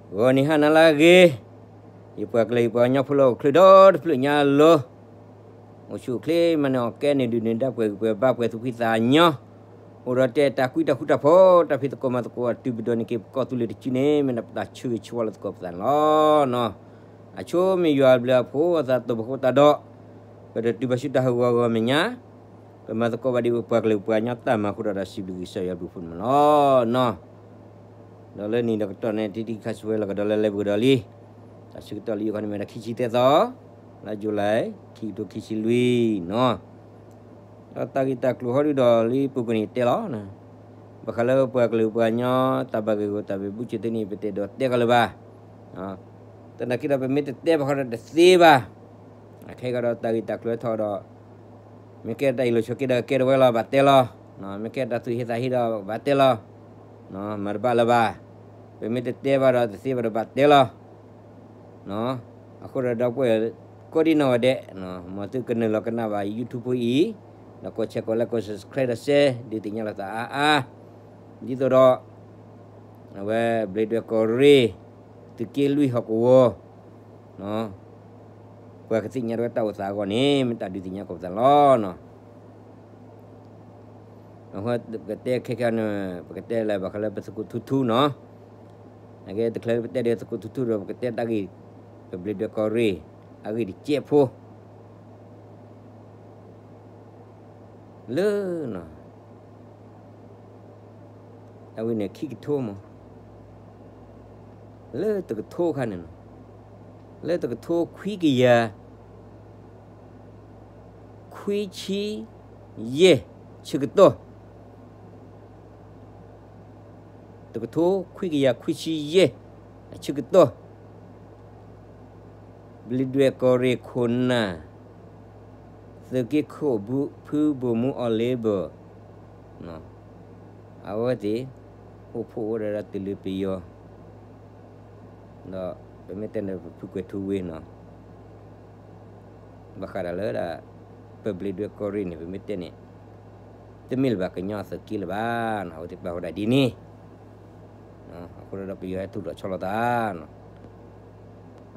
ဂီၤနံၤဟါနၤလၢအဂ့ၤ, ယပှၤကလုာ်ယပှၤကညီဖိလၢအိၣ်ချုးဒီတဖျၢၣ်ညါလီၤ. အိၣ်ဆူၣ်အိၣ်ချ့မၤန့ၢ်အီၣ်ကဲန့ၢ်ဒုၣ်န့ၢ်ဒါပှဲၤဂံၢ်ပှဲၤဘါပှဲၤသူၣ်ဖှံသးညီ, အိၣ်ဒီးတဲတၢ်ကွံတၢ်ဃူတၢ်ဖိး တၢ်ဖံးသကိးမၤသကိးအတုၤပဒိးန့ၢ်က့ၤပကိးသူလ့ၤတစုန့ၣ် မ့ၢ်ဒၣ်ပတၢ်ဆၢဂ့ၤဆၢဝါလၢသကိးပသးန့ၣ်လီၤ. အဆိမ့ၢ်ယွၤအဘျုးအဖှိၣ်အသးတိာ်ပဃိသတးဒီး ပတတုၤဘၣ်ဆူတၢ်ဟးဂီၤဂီၤမဲာ်ညါ, ပမၤသကိးဘၣ်ဒ်ပပှၤကလုာ်ပှၤကညီတၢ်မၤအဃိဒီး စံးဘျုးကစၢ်ယွၤဘျုးဖှိၣ်န့ၣ်လီၤ. ဒီးလၢနံၤဒီးကတီၢ်န့ၣ် တံတံခါဆူဝဲလီၤကဒီးလၢလဲပူၤကဒီးလံ. တၢ်ဆၢကတီၢ်လၢယိၤခီန့ၣ်မ့ၢ်ဒၣ်ခံဆံသၢသီ, လါယူၤလံ, ခံကထိခံဆံလွံၢ်နီၤ. ဒီးတၢ်ဂ့ၢ်တၢ်ကျိၤဟီဒုဒီးလၢပူၤကွံာ်န့ၣ်တဲလီၤ. ဘၣ်ဃးလၢပှၤကလုာ်ပှၤကညီတၢ်ဘၣ်ဂ့ၢ်ဂီၢ်တၢ်ဘၣ်ဘူးကၠိသ့ၣ်န့ၣ် ပတအဲၣ်ဒိးတဲကီးလၢၤဘၣ်. သနာ်က့ဒီးပမ့ၢ်တတဲဘၣ်ဃီဒီးတသ့ဘၣ်. အခဲအံၤဃီဒီးတၢ်ဂ့ၢ်တၢ်ကျိၤဟဲထီၣ်ဒီး မ့ၢ်ကဲတၢ်အ့ၣ်လိာ်ဆိးက့ဒီးကဲတဝဲလီၤ ဘၣ်တဲလီၤ. မ့ၢ်ကဲတၢ်သူၣ်ဟ့သးဟ့ဒီးဘၣ်တဲလီၤ. မၤတဘၣ်လၢၤဘၣ်. ပမ့ၢ်တတဲဘၣ်ဒီးတသ့ဘၣ်ဒီးဘၣ်တဲလီၤ. အဃိဒီးဒီပုၢ်ဝဲၢ်ကိးဒံနီၢ်ဂၤဒဲး, မ်သုကနုာ်လီၤကနၣ်ဘၣ် YouTube ဖိအံၤ, ဒီးကိး share ကိး like ကိး subscribe ဒီး share ဒုးသ့ၣ်ညါလိာ်သးအါအါ, ဒ်သိးဒီး အဝဲဘျ့းဒွဲၣ်ကီၢ်ရ့ၣ် သုးက့လွံၢ်ဟီၣ်ကဝီၤ ပှၤကသ့ၣ်ညါတဝဲတၢ်အိၣ်သးအဂီၢ်န့ၣ် မ့ၢ်တၢ်ဒုးသ့ၣ်ညါကိးပသးလီၤ. အဃိပကတဲခဲခဲန့ၣ် ပကတဲလၢဘၣ်ဃးလၢပသုးခိၣ်ထူထူနီၤ. အကဲတချုးပတဲဒီးသုးခိၣ်ထူထူဒီး ပကတဲတၢ်ဂ့ၢ် ပဘျ့းဒွဲၣ်ကီၢ်ရ့ၣ် အဂ့ၢ်တစဲးဖိ လၢ အဝဲန့ၣ်ခံကထိမး, လၢတကထိခါန့ၣ်နီၤ, လၢတကထိခွံကယၤ ခွံဆံယဲၢ် ဆၢကတီၢ်, တကထိခွံကယၤခွံဆံယဲၢ် အဆၢကတီၢ် ဘျ့းဒွဲၣ်ကီၢ်ရ့ၣ်ခိၣ်နၢ် သုးက့ခိၣ်ဖု ဗိုလ်မှူး အောင်လင်းဘို အဝဲသ့ၣ် အိၣ်ဖှိၣ်ဝဲဒၣ်ဒီးတုၤလၢပယီၤ, ဒီးပမ့ၢ်တဲန့ၣ် ပဖုကွဲၤထူဝ့နီၤ, ဘၣ်ဃးဒီးလၢဒၣ် ပဘျ့းဒွဲၣ်ကီၢ်ရ့ၣ်န့ၣ် ပမ့ၢ်တဲန့ၣ် တမ့ၢ်လၢၤဘၣ်ကညီသုးက့လၢၤဘၣ်နီၤ, အဝဲသ့ၣ်ပာ်ဝဲဒၣ်ဒ်န့ၣ်, အဃိဒီးပယီၤဟဲထူၣ်လီၤဆီလီၤသးနီၤ,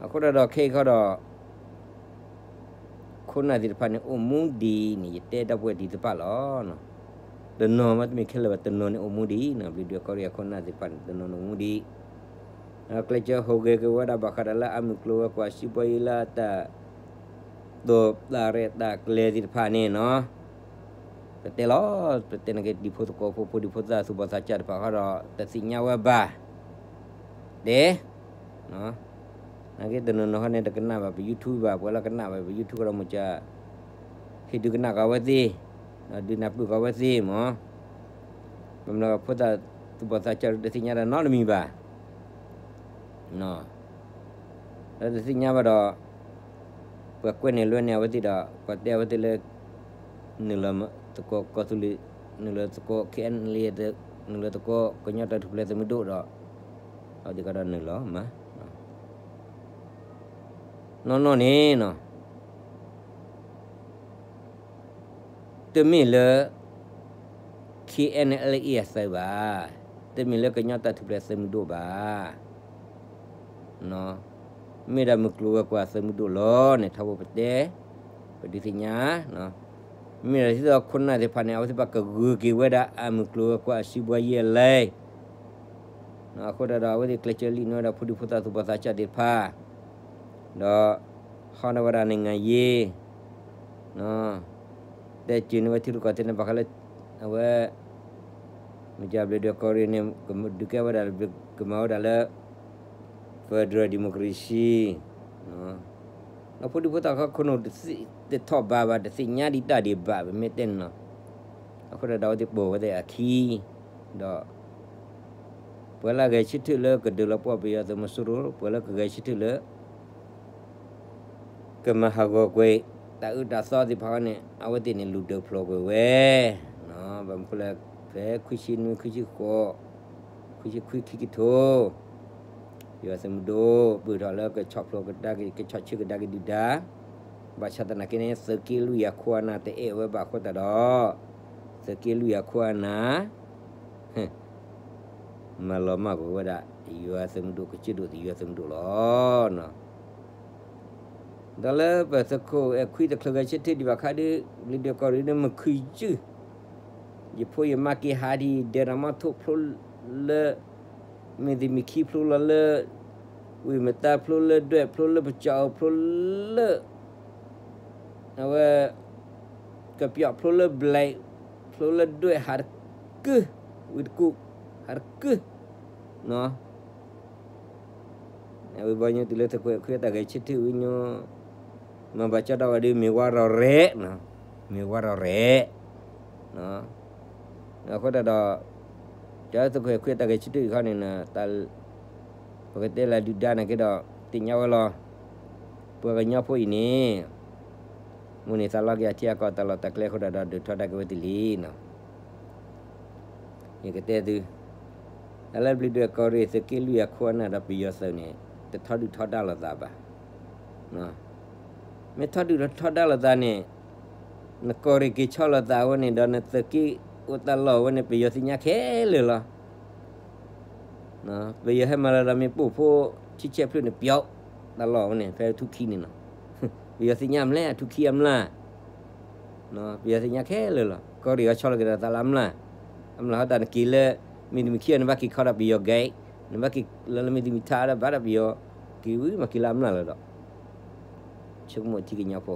အဃိဒီးဒီးခဲအံၤခီဒီး ခိၣ်နၢ်သ့ၣ်တဖၣ်န့ၣ် အိၣ်မူဒံးန့ၣ် ယတဲဒီပုၢ်ဝဲၢ်သ့ၣ်တဖၣ်လီၤ. တနီၤမ့တမ့ၢ်ခဲလၢာ်ဘၣ် တနီၤန့ၣ်အိၣ်မူဒံးနီၤ, ဘျ့းဒွဲၣ်ကီၢ်ရ့ၣ်အခိၣ်နၢ်သ့ၣ်တဖၣ်န့ၣ် တနီၤန့ၣ်အိၣ်မူဒံး, ကျဲးစၢးဟူးဂဲၤက့ၤဝဲဒၣ်ဘၣ်ဃးဒီးလၢအမုၢ်ကျိၤဝဲၤကွာ် စီးပွားရေးလၢအတၢ် သိးပျၢ်ရဲၣ်တၢ်ကျဲၤသ့ၣ်တဖၣ်န့ၣ်နီၤ, ပတဲလီၤ, ပတဲန့ၣ်က့ၤ ဒံဖိသကိးဖိ ဖိဒံဖိသၣ်သူၣ်ဘီၣ်သးစၢ်တဖၣ်ဃီဒီး တသ့ၣ်ညါဝဲဘၣ်, တဲ နာ်က့တနီၤနီၤဟီန့ၣ် တကနၣ်ဘၣ်ပ YouTube ဘၣ်, ပှၤလၢကနၣ်ဘၣ်ပ YouTube ဃီဒီး မုၢ်ကၢ် ဟ့ၣ်ဒုးကနၣ်ကီးဝဲသ့ၣ်, ဒုးနၢ်ပၢၢ်ကီးဝဲသ့ၣ်မး, ပမ့ၢ်ဖိသၣ်သူၣ်ဘီၣ်သးစၢ်တသ့ၣ်ညါတၢ်နီတမံၤဘၣ် ဒီးတသ့ၣ်ညါဘၣ်ဒီး ပှၤကွဲးန့ၢ်လွဲန့ၢ်အဝဲသ့ၣ်ဒီး ပှၤတဲအဝဲသ့ၣ်လၢ နုာ်လီၤသကိးကီၢ်သူလ့ၤ, နုာ်လီၤသကိး ခဲအံၤ နုာ်လီၤသကိးကညီတၢ်ထူၣ်ဖျဲးသုးမုၢ်ဒိၣ်ဒီး အဝဲသ့ၣ်ကဒီးနုာ်လီၤမး နီၢ်နီၢ်န့ၣ်နီၤ တမ့ၢ်လၢ KNLA အသုးဘၣ်, တမ့ၢ်လၢကညီတၢ်ထူၣ်ဖျဲးသုးမုၢ်ဒိၣ်ဘၣ်, မ့ၢ်ဒၣ်မုၢ်ကျိၤဝဲၤကွာ်သုးမုၢ်ဒိၣ်လီၤန့ၣ် ထီဘိပတဲ, ပဒုးသ့ၣ်ညါ, မ့ၢ်ဒၣ်ဒ်သိးခိၣ်နၢ်သ့ၣ်တဖၣ်န့ၣ် အဝဲသ့ၣ်တဖၣ်ကဂုၤက့ၤဝဲဒၣ်အမုၢ်ကျိၤဝဲၤကွာ်အစုဘှါယဲၢ်လဲၣ် အဃိဒီးဒီး အဝဲသ့ၣ်ကျဲးစၢးလံၣ်န့ၢ်ဝဲဒၣ်ဖိဒံဖိသၣ်သူၣ်ဘီၣ်သးစၢ်သ့ၣ်တဖၣ်, ဒီး ဟီန့ၢ်ဝဲဒၣ် နိုင်ငံရေး, တဲစၢၤန့ၢ်ဝဲထံရူၢ်ကီၢ်သဲးန့ၣ် ဘၣ်ဃးလၢ အဝဲ မုၢ်ကၢ်ဘျ့းဒွဲၣ်ကီၢ်ရ့ၣ်န့ၣ် ကဒုးကဲဝဲဒၣ် ကမၤဝဲဒၣ်လၢ federal democracy ဒီးဖိဒံဖိသၣ်ခီခိၣ်နူာ်တထီၣ်ဘးဘၣ် တသ့ၣ်ညါဒံးတၢ်ဒံးဘၣ် ပမ့ၢ်တဲန့ၣ်နီၤ, အဃိဒီးဒီးအဝဲသ့ၣ်ပိာ်ဝဲသ့ၣ်အခံ, ဒီး ပှၤလၢအဂဲၤဆၢထၢၣ်လၢကဒုးလီၤပှီၢ်ပယီၤသုးမီၤစိရိၤ ပှၤလၢကဂဲၤဆၢထၢၣ်လၢ ကမၤဟးဂီၤကွံာ် တၢ်အၢတၢ်သီသ့ၣ်တဖၣ်န့ၣ် အဝဲသ့ၣ်န့ၣ်လူၤဒၢးဖျိးကွံာ်ဝဲ, ဘၣ်မနုၤဃိလၢ ဖဲခွံဆံနွံ ခွံဆံဃိး ခွံဆံခွံခံကထိ ပယီၤသုးမုၢ်ဒိၣ် ပၢၢ်ထီၣ်လၢကဆီၣ်ဖျိးကဒါက့ၤ ကဆီၣ်ဆၢကဒါက့ၤဒုၣ်ဒါ, ဘၣ်ဆၣ်သနာ်က့န့ၣ် သုးက့လွံၢ်အခိၣ်အနၢ်တအဲၣ်ဝဲဘၣ်အဃိသတးဒီး သုးက့လွံၢ်အခိၣ်အနၢ် ပ မၤလီၤမၢ်ကွံာ်ဝဲဒၣ် ယွၤသုးမုၢ်ဒိၣ် ကစၢၢ်ဒိၣ်သုးယွၤသုးမုၢ်ဒိၣ်လီၤ. ဒီးလၢပသုးခိၣ်အဲၣ်ခွံတချုးဂဲၤဆၢထၢၣ်ဒံးဘၣ်ခါဒီး ဘျ့ဒွဲၣ်ကီၢ်ရ့ၣ်န့ၣ် မုၢ်ခုၣ်ယုၢ်, ယဖိယမါက့ၤဟးဒံး ဒဲးဒီးမီထိၣ်ဖျိလၢ မ့ၢ်သ့ၣ်မ့ၢ်ခံဖျိလီၤလၢ ဝ့ၢ်မတါဖျိလၢဒွဲၣ် ဖျိလၢပကၠီအူ ဖျိလၢ အဝဲ ကပျီၣ်ဖျိလၢဘျဲး ဖျိလၢဒွဲၣ် ဟးတကုၢ်, ဝ့ၢ်တကူၣ် ဟးတကုၢ်, ဝံၤဘီညိတုၤလၢသုးခိၣ်အဲၣ်ခွံအတၢ်ဂဲၤဆၢထၢၣ်ဝံၤညီ မၤဘၣ်ကၠီဒီးဝဲဒုး မ့ၢ်ဝါရီရဲၣ်, မ့ၢ်ဝါရီရဲၣ်, အဃိသတးဒီး ကၠီသုးခိၣ်အဲၣ်ခွံအတၢ်ဂဲၤဆၢထၢၣ်အံၤခီန့ၣ် ပကတဲလၢဒုၣ်ဒါနာ်က့ဒီး သ့ၣ်ညါဝဲလီၤ. ပှၤကညီဖိအံၤန့ၣ် မိၣ်န့ၢ်သးလီက့ၤအထံအကီၢ်တၢ်လီၢ်တၢ်ကျဲအဃိဒီး ဒုးထီဒါက့ၤဝဲသ့ၣ်လံနီၤ. ယကတဲသု, တၢ်လၢဘျ့ဒွဲၣ်ကီၢ်ရ့ၣ်သုးက့လွံၢ်အခိၣ်အနၢ်ဒီးပယီၤသုးန့ၣ် တထီဒုၣ်ထီဒါလိာ်သးဘၣ်. မ့ၢ်ထီဒုၣ်ထီဒါလိာ်သးန့ၣ် နကီၢ်ရ့ၣ်က့ၤဆီလိာ်သးဝဲန့ၣ်ဒီး နသုးက့အိၣ်တၢ်လီၢ်ဝဲန့ၣ် ပယီၤသ့ၣ်ညါခဲလၢာ်လီၤ. ပယီၤဟဲမၤလီၤဒီးမ့ၢ်ပိာ်ဖိ ထံဆဲးဖျၢၣ်န့ၣ် ပယီၤ တၢ်လီၢ်ဝဲန့ၣ် ဖဲထူခံန့ၣ်နီၤ. ပယီၤသ့ၣ်ညါအမျၢ် အထူခံအမျၢ် ပယီၤသ့ၣ်ညါခဲလၢာ်လီၤ. ကီၢ်ရ့ၣ်အီၤဆီလီၤက့ၤဒီးသးလၢအမျၢ်, အမျၢ်ဟီတၢ်နက့ၤလၢ မ့တမ့ၢ်ခံအီၤ နဘၣ်က့ၤခီဒီးပယီၤဂဲၤ, နဘၣ်က့ၤလၢလၢမ့တမ့ၢ်ထါဒီးဘၣ်ဒီးပယီၤ, က့ၤဝံၤမ့ၢ်က့ၤလၢအမျၢ်လီၤဒီး ဆိကမိၣ်ထံကညီဖိ,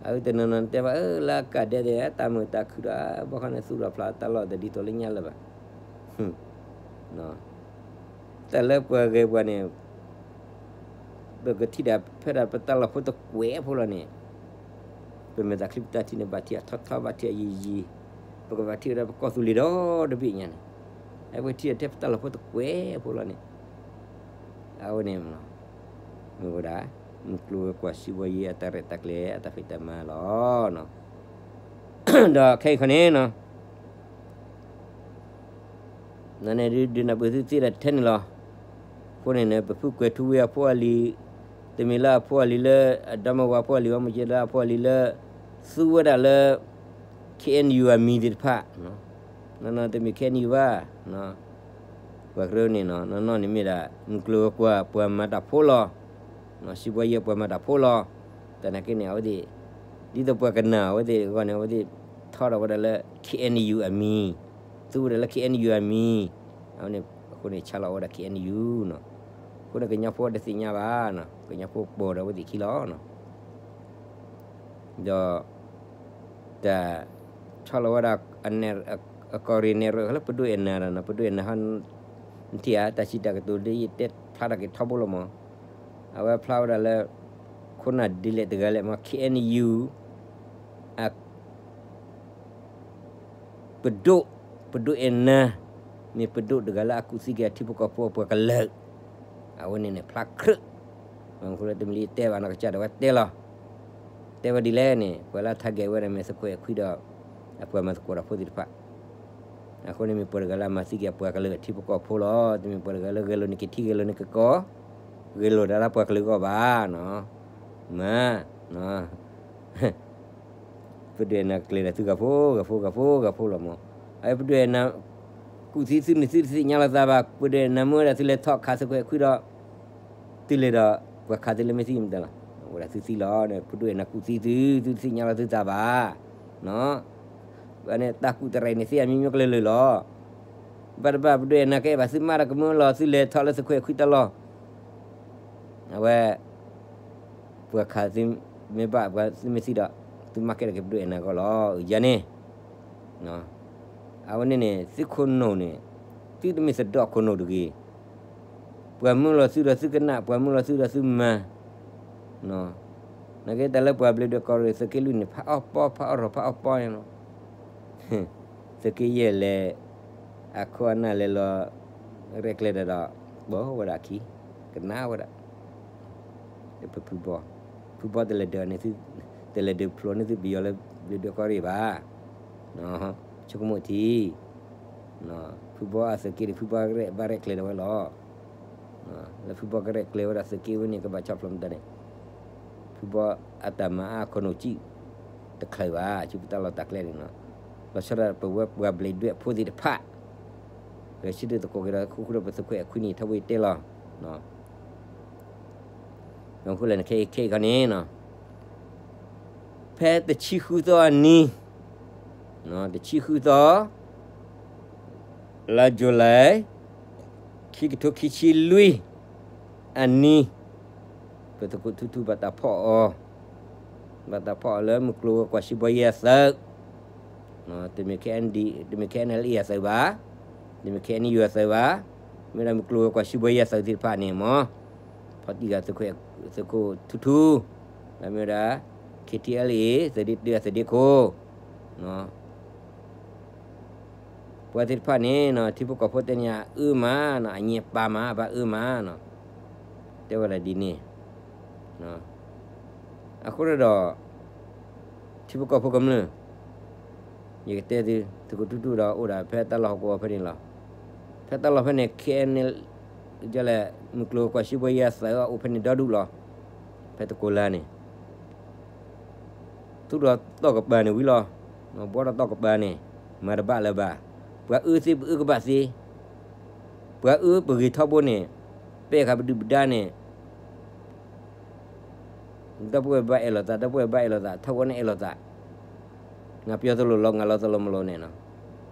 အဝဲတနီၤနီၤတဲဘၣ် လၢအကးဒဲး တၢ်မုာ်တၢ်ခုၣ်ဒီး ဘၣ်ဃီန့ၣ်သူၣ်ထီၣ်ဖျါတၢ်လီၢ်တဒ်သိးလၢညါလၢၤဘၣ်. တၢ်လၢပှၤဂဲၤပှၤန့ၣ် ပကထံၣ်ဒၣ်ဖဲဒၣ်ပတၢ်လီၢ်ဖိတကွဲးဖိလီၤန့ၣ်, ပမ့ၢ်သးချံပတၢ်ထံၣ်န့ၣ် ဘၣ်ထံၣ်အထီထီ ဘၣ်ထံၣ်အယံၤယံၤ, ပကဘၣ်ထံၣ်ဝဲဒၣ်ပကီၢ်သူလ့ၤဒီတဘ့ၣ်ညါန့ၣ်, အဝဲထံၣ်ထဲပတၢ်လီၢ်ဖိတကွဲးဖိလီၤန့ၣ်, အဝဲန့ၣ် မ့ၢ်ဝဲဒၣ် မုၢ်ကျိၤဝဲၤကွာ် စံးဘီယ့အတၢ်ရဲၣ်တၢ်ကျဲၤအတၢ်ဖံးတၢ်မၤလီၤ. ဒီးခဲအံၤခီန့ၣ် နန့ၣ်ဒုးဒုးနၢ်ပၢၢ်သုသ့ဒီးထဲန့ၣ်လီၤ. အဃိန့ၣ်န့ၣ် ပဖုကွဲၤထူဝ့အဖိအလံၤ, တမ့ၢ်လၢအဖိအလံၤလၢ အဒီမါဝၤအဖိအလံၤ ဝဲမ့ၢ်ကဲလၢအဖိအလံၤလၢ သူဝဲဒၣ်လၢ ခ့ၣ်အဲၣ်ယူၣ် အမံၤသ့ၣ်တဖၣ်, နီၢ်နီၢ်တမ့ၢ် ခ့ၣ်အဲၣ်ယူၣ် ဘၣ်, ပှၤကရၢန့ၣ်နီၢ်နီၢ်န့ၣ်မ့ၢ်ဒၣ် မုၢ်ကျိၤဝဲၤကွာ်ပှၤမၤတၢ်ဖိလီၤ. စံးဘီယ့ပှၤမၤတၢ်ဖိလီၤ. တၢ်နာ်က့န့ၣ် အဝဲသ့ၣ် ဒ်သိးပှၤကနၣ်အဝဲသ့ၣ်အဂီၢ်န့ၣ် အဝဲသ့ၣ်ထီထီၣ်ဝဲဒၣ်လၢ ခ့ၣ်အဲၣ်ယူၣ် အမံၤ, သူဝဲဒၣ်လၢ ခ့ၣ်အဲၣ်ယူၣ် အမံၤ, အဝဲန့ၣ်အဃိန့ၣ် ဆါလီၤဝဲဒၣ် ခ့ၣ်အဲၣ်ယူၣ် နီၢ်, အဃိန့ၣ် ကညီဖိတသ့ၣ်ညါဘၣ်, ကညီဖိပိာ်ဒီးအဝဲသ့ၣ်ခံလီၤ. ဒီး တၢ်ဆီၣ်လီၤဝဲဒၣ် အကီၢ်ရ့ၣ်နဲၣ်ရွဲၣ်လၢ ပဒိၣ်အဲၣ်နၤဒီးနီၢ် ပဒိၣ်အဲၣ်နၤဟီ နထံၣ်ဧါ တၢ်စံးတၢ်ကတိၤဒ်ယတဲဖျါထီၣ်က့ၤထီဘိလီၤမး, အဝဲဖျါဝဲဒၣ်လၢ ခိၣ်နၢ်ဒ်လဲၣ်တဂၤလဲၣ်မး ခ့ၣ်အဲၣ်ယူၣ် ပဒိၣ်, ပဒိၣ်အဲၣ်နၤ မ့ၢ်ပဒိၣ်တဂၤလၢအကူၣ်သံက့ၤအထံဖိကီၢ်ဖိအပှၤကလုာ်, အဝဲန့ၣ်န့ၣ် ဖျါခရၢၣ်, ဘၣ်မနုၤဃိလၢတမ့ၢ်လၢယတဲဘၣ်နီၢ်ကစၢ်ဒီးဝဲတဲလီၤ. တဲဝဲဒ်လဲၣ်န့ၣ် ပှၤလၢအထါဂဲၤဝဲဒၣ်မ့ၢ်သုးခိၣ်အဲၣ်ခွံဒီး အပှၤမၤသကိးတၢ်ဖိသ့ၣ်တဖၣ်, အဃိန့ၣ်မ့ၢ်ပှၤတဂၤလၢအမၤသံက့ၤအပှၤကလုာ်အထံဖိကီၢ်ဖိလီၤ. တမ့ၢ်ပှၤတဂၤလၢဂဲၤလိာ်န့ၢ်က့ၤထံ ဂဲၤလိာ်န့ၢ်က့ၤကီၢ်, ဂဲၤလိာ်တၢ်လၢပှၤကလုာ်အဂီၢ်ဘၣ်, မၤ ပဒိၣ်အဲၣ်နၤကျဲၤဒီးသုဂၤဖိ ဂၤဖိ ဂၤဖိ ဂၤဖိလီၤမး, အပဒိၣ်အဲၣ်နၤ ကူၣ်သံသုန့ၣ်သုတသ့ၣ်ညါလီၤသးဘၣ်, ပဒိၣ်အဲၣ်နၤမ့ၢ်ဝဲဒၣ်သုလဲၤထီၣ်ခးသုးခိၣ်အဲၣ်ခွံဒီး သုလဲၤဒီး ပှၤခးသုလၢမ့ၢ်သံမတၤလီၤ, ဝဲဒၣ်သုသံလီၤ, ပဒိၣ်အဲၣ်နၤကူၣ်သံသု သုတသ့ၣ်ညါလီၤသုသးဘၣ်, န့ၣ်တၢ်ကူၣ်တရံးန့ၣ်သ့အမံၤမံၤကလုာ်လၢာ်လီၤ. ဘၣ်တဘၣ်ပဒိၣ်အဲၣ်နၤကဲဘၣ်သုမါဒီးကမၢလီၤ သုလဲၤထီၣ်လၢသုးခိၣ်အဲၣ်ခွံတၢ်လီၢ် အဝဲ ပှၤခးသုမ့ၢ်ဘၣ်ပှၤသုမ့ၢ်သံဒီး သုမၤကဲထီၣ်က့ၤပဒိၣ်အဲၣ်နၤအဂီၢ်လီၤ. ယၤန့ၣ် အဝဲန့ၣ်န့ၣ် သုခိၣ်နူာ်န့ၣ် သုတမ့ၢ်သဒီၣ်ခိၣ်နူာ်တဂ့ၤ. ပှၤမၢလီၤသုဒီးသုကနၣ်, ပှၤမၢလီၤသုဒီးသုမၤ နာ်က့တၢ်လၢပှၤဘျ့ဒွဲၣ်ကီၢ်ရ့ၣ်သုးက့လွံၢ်န့ၣ် ဖးအီၣ်ပီ ဖးအီၣ်ရီၣ် ဖးအီၣ်ပီန့ၣ်လီၤ. သုးက့ယဲၢ်လဲၣ် အခိၣ်အနၢ်လဲၤလီၤ ရဲၣ်ကျဲၤတၢ်ဒီး ဘီဝဲဒၣ်အခံ ကနၣ်ဝဲဒၣ် ပဖုဘီ, ဖုဘီတလဲၤဒၢးန့ၣ်သု, တလဲၤဒၢးဖျိန့ၢ်သုပယီၤလၢဘျ့ဒွဲၣ်ကီၢ်ရ့ၣ်ဘၣ်. ဆိကမိၣ်ထံ ဖုဘီအသုးက့န့ၣ် ဖုဘီရဲၣ်ဘၣ်ရဲၣ်ကျဲၤဒၣ်ဝဲလီၤ. လၢဖုဘီကရဲၣ်ကျဲၤဝဲဒၣ်သုးက့ဝဲန့ၣ် ကဘၣ်ဆီၣ်ဖျိမတၤန့ၣ် ဖုဘီအတၢ်မၤအါအခိၣ်နူာ်ကံၣ်တချုးဘၣ် ဆူပတၢ်လီၢ်တၢ်ကျဲန့ၣ်နီၤ. လီၤဆီဒၣ်ပဝဲပှၤဘျ့ဒွဲၣ်ဖိသ့ၣ်တဖၣ် ပဆၢထၢၣ်သကိးက့ၤဒီး ဃူဃူဒီးပသုးခိၣ်အဲၣ်ခွံန့ၣ် ထီဘိယတဲလီၤ. မ့ၢ်ဃိလဲၣ်န့ၣ် ခဲအံၤခဲအံၤခီန့ၣ် ဖဲတဆံဃုသီအနံၤ, တဆံဃုသီ လါ July ခံကထိခံဆံလွံၢ်အနံၤ, ပသုးခိၣ်ထူထူဘၣ်တၢ်ဖီၣ်အီၤ, ဘၣ်တၢ်ဖီၣ်အီၤလၢမုၢ်ကျိၤဝဲၤကွာ်ရှံဘှီယဲအသုး, တမ့ၢ် တမ့ၢ် K N L A အသုးဘၣ်, တမ့ၢ် K N U အသုးဘၣ်, မ့ၢ်ဒၣ်မုၢ်ကျိၤဝဲၤကွာ်ရှံဘှီယဲအသုးသ့ၣ်တဖၣ်န့ၣ်မ့ၢ် ဖီၣ်တံၢ်ဂၤသုးခိၣ်ထူထူ, ဒီးမ့ၢ်ဝဲဒၣ် K T L A သုးဒ့တၢအသုးဒ့ခိၣ်, ပှၤသ့ၣ်တဖၣ်န့ၣ် ထံဖိကီၢ်ဖိတဲန့ၣ် အအၢမးနီၤ, အညဲပၢ်မး ဘၣ်အၢမးနီၤ, တဲဝဲဒၣ်ဒ်န့ၣ်, အဃိဒီး ထံဖိကီၢ်ဖိကမျၢၢ်, ယကတဲသု သုးခိၣ်ထူထူဒီးအိၣ်ဒၣ်ဖဲတၢ်လီၢ်ဟီၣ်ကဝီၤဖဲန့ၣ်လီၤ. ဖဲတၢ်လီၢ်ဖဲန့ၣ် ခဲအံၤန့ၣ် ဒ်လဲၣ် မုၢ်ကျိၤဝဲၤကွာ်ရှံဘှီယဲအသုးအအိၣ်ဖဲန့ၣ်ဒီဒူၣ်လီၤ. ဖဲတကိးလါန့ၣ် သူၣ်ထီၣ်တီၢ်ကပၤန့ၣ်ဝံၤလီၤ. ဘှီထီၣ်တီၢ်ကပၤန့ၣ် မၤတဘၣ်လၢၤဘၣ်. ပှၤအၢသ့ပအၢကဘၣ်သ့, ပှၤအၢပဂ့ၤထီဘိန့ၣ်, ပဲၣ်ဃာ်ပဒုၣ်ပဒါန့ၣ် ဒီပုၢ်ဝဲၢ်ဘၣ်အဲၣ်လိာ်သး, ဒီပုၢ်ဝဲၢ်ဘၣ်အဲၣ်လိာ်သး, ထီၣ်ဝဲန့ၣ်အဲၣ်လိာ်သး, ငါပယီၤတလိၣ်လီၤ, ငါလီၤတလိၣ်မလိၣ်န့ၣ်နီၤ,